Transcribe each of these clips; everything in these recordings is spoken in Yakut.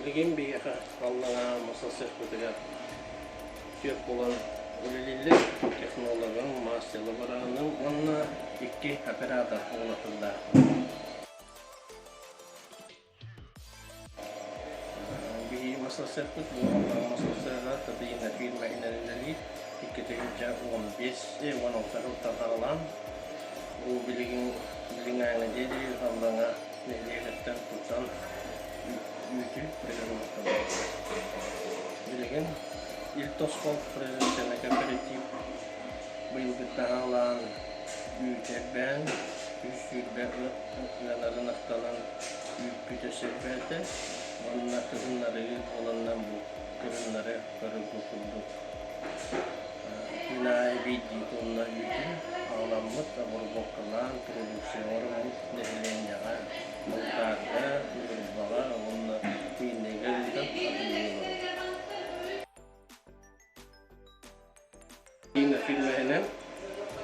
Билигин биһиэхэ Аллаҥаа массасыахпытыгар түөрт буолан үлэлииллэр. Технологым, мастер-лабораным уонна икки оператор уолаттардаахпын. Биһиги массасыахпыт бу Аллаҥаа массасыаҕа Татыйыына фирма иһинэн үлэлиир. 2015 16 сылтан саҕалаан бу билигин билиҥҥээҥҥэ диэри Аллаҥаа нэһилиэгиттэн тутан үүтү переработкалыыллар. Билигин Ил Тосхол производственнай кооператив быйылгыттан аҕалаан үүтү элбээн, 120 ыанарын ахтанан үүппүт өссө элбээтэ уонна кыһыннары буоланнан бу кыһыннары көрөргө курдук Күн аайы биирдии тонна үүтү аҕаламмыт, обработкалаан, продукция оҥороммут нэһилиэнньэҕэ Сунтаарга, Ньурбаҕа уонна Миирнэйгэ ыытан атыылыы олоробут. Инна фирмэһинэн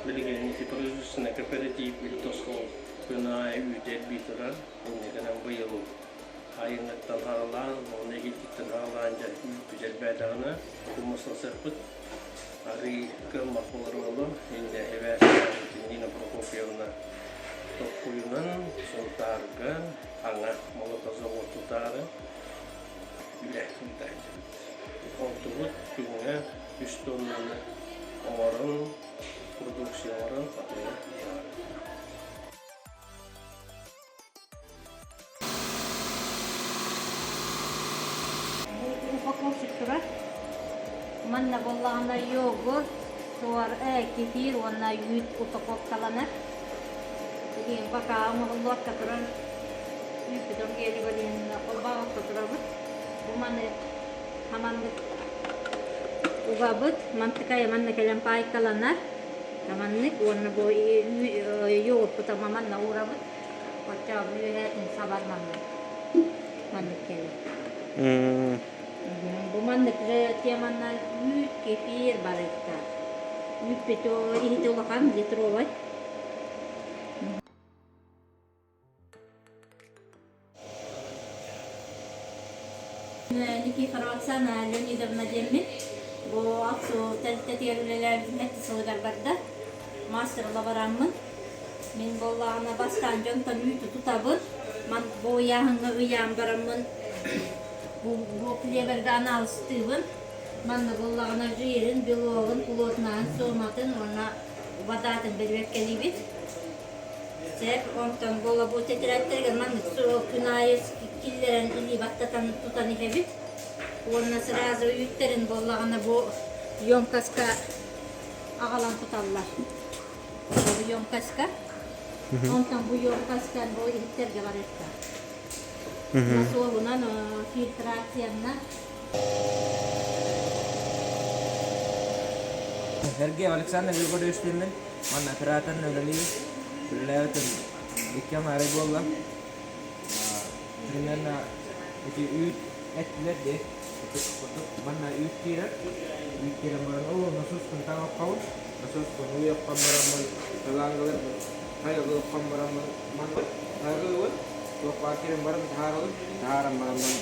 билигин ити производственнай кооператив Ил Тосхол күн аайы үүтэ элбии турар. Инникинэн быйыл айыҥҥыттан саҕалаан, уонна эһиилгиттэн саҕалаан дьэ үүппүт элбээтэҕинэ, кумусалсыахпыт арыый кыаммат буолар буолуо. Иннэ эбээстээн Нина Прокопьевна толкуйунан Сунтаарга аҥа молотозавод тутаары үлэ ыытааччыбыт. Онтубут күҥҥэ үс тоннаны оҥорон, продукция оҥорон атыыга таһаарабыт. Упаковщик турар. Манна буоллаҕына йогурт, суор, кефир уонна үүт упаковкаланар. Билигин пока оҥоһуллубакка турар. Үүппүт оргиэлигэр холбообокко турабыт. Бу маны хаманнык угабыт. Мантыкайа манна кэлэн паайкаланар. Хаманнык уонна бу йогуртпут манна уурабыт. Оччоҕо үөһээтин сабар маннык. Маннык кэлэр. Бу маннык теманна үүт, кефир барыктаах. Үүппүт иһити улахан литровай. Никифорова Оксана Леонидовна диэммин. Бу Аксу тэрилтэтигэр үлэлээбитим сэттэ сылыгар барда. Мастер-лабораммын. Мин буоллаҕына бастаан дьонтон үүтү тутабын. Ман бу ыйааһыҥҥа ыйаан бараммын бу, бу клевергэ анаалыстыыбын. Манна буоллаҕына жирин, белогун, плотнаһын, суоматын уонна водаатын бэбиэркэлиибит. Сөп, онтон буола бу тэтэрээттэригэр маннык күн аайы киллэрэн илии баттатан тутан иһэбит. Уонна сразу үүттэрин буоллаҕына бу емкоска аҕалан куталлар. Бу емкоска. Онтон бу емкостан бу иһиттэргэ барыахтаах. Насоһунан, фильтрациянан. Сергей Александр Григорьевич диэммин. Манна операторын үлэлиир. Үлэлээбитим икки аҥаарый буолла. Примерно ити үүт эттилэр дии. Курдук манна үүт киирэр. Үүт киирэн баран ол насоскун таҥаппабын. Насоскун уйаппан бараммын талаангалар хайалыахпан бараммын манна хайалыыбын. Туох баар киирэн баран таһаарабын. Таһааран бараммын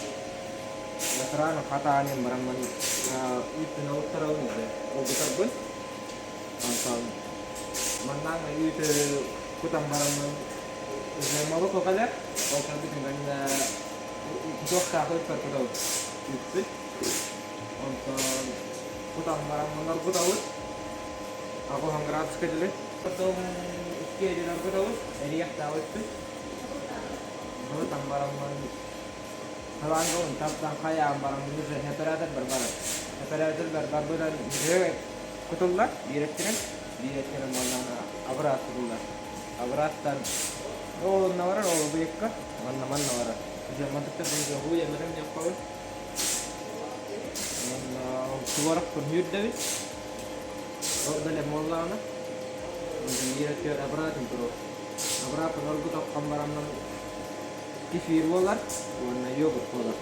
сразу хатаанын бараммын үүппүн олуттарабын уже олгутарбын. Онтон маннаан үүтү кутан бараммын молоко кэлэр, ол кэлбитин кэннэ кутуохтаах үүппэр кутабыт үүппүт. Онтон кутан бараммын оргутабыт. Аҕыһан градуска дылы. Потом икки эрин оргутабыт, эрийэхтээх үүппүт. Кутан бараммын Талаангабын таптаан хайаан бараммын уже оператор барбарар. Оператор барбарбынан кутуллар биир өттүнэн, биир өттүнэн буоллаҕына абыраат кутуллар. Абырааттан ол онно барар, ол объекка, манна манна барар. Уже мантыктар хуйа мэтэн диэххабын. Уонна творог күрдүүрдэбит. Ол бэлэм буоллаҕына, биир өттүгэр абыраатын туруор. Абыраатын оргутан бараммын кефир буолар уонна йогурт буолар.